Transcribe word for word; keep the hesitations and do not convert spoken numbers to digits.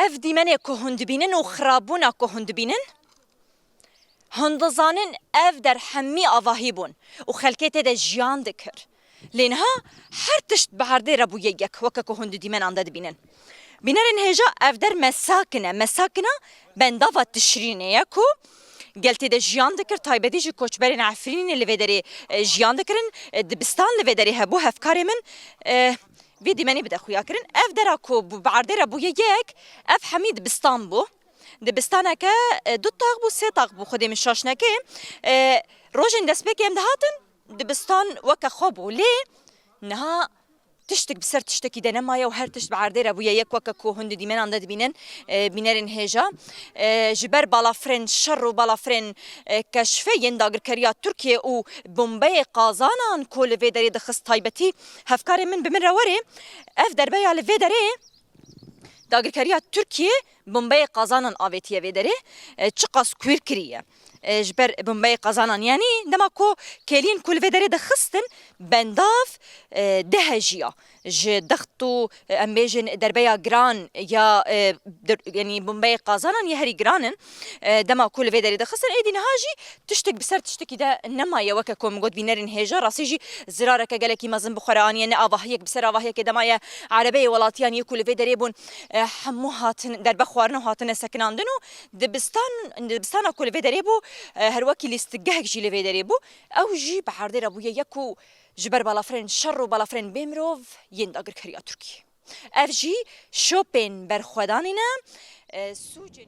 Ev dîmenê ku hûn dibînin û xirabûna ku hûn dibînin, hûn dizanin ev der hemî avahî bûn û xelkê tê de jiyan dikir. Lê niha her tişt bi erdê re bûye yek, weke ku hûn di dîmenan de dibînin. Bînerên hêja, ev der mesakin e. Mesakina bendava Tişrînê ye ku gel tê de jiyan dikir, taybetî jî koçberên Efrînê li vê derê, e, jiyan dikirin. E, dibistan li vê derê hebû, hevkarê min, e, vê dîmenê bide xuya kirin. Ev dera ku bû, bi erdê re bûye yek, ev hemî dibistan bû. Dibistaneke, e, du tax bû, sê tax bû, xwedê min şaş neke. E, rojên destpêkê em dihatin, dibistan weke xwe bû. Lê niha tiştek bi ser tiştekî de nemaye û her tişt bi erdê re bûye yek, weke ku hûn di dîmenan de dibînin, e, bînerên hêja. E, ji ber balafirên şer û balafirên, e, keşfê yên dagirkeriya Tirkiye û bombeyê qazanan ku li vê derê dixist, taybetî hevkarê min bi min re were, ev derbeya li vê derê dagirkeriya Tirkiye bombeyê qazanan avêtiye vê derê, e, çiqas kuêr kiriye. E, ji ber bombeyê qazanan, yanî dema ku kêliyên ku li vê derê dixistin, bendav, e, dihejiya. Ji dext û, e, em bêjin derbeya giran ya, e, der-, yanî bombeyê qazanan ya herî giran in. E, dema ku li vê derê dixistin, êdî niha jî tiştek bi ser tiştekî de nemaye, weke ku min got, bînerên hêja rastî jî zirareke gelekî mezin bi xwe re aniye, ne avahiyek bi ser avahiyekê de maye. Erebeyê welatiyan yê ku li vê derê bûn, e, hemû hatin derbe xwarin û hatine sekinandin û dibistan, dibistana ku li vê derê bû, e, her wekî lîstikgehek jî li vê derê bû. Ew jî bi erdê re bûye yek ku ji ber balafirên şer û balafirên bêmirov yên dagirkeriya Tirkiyê. Ev jî şopên berxwedanê ne, e, sûcên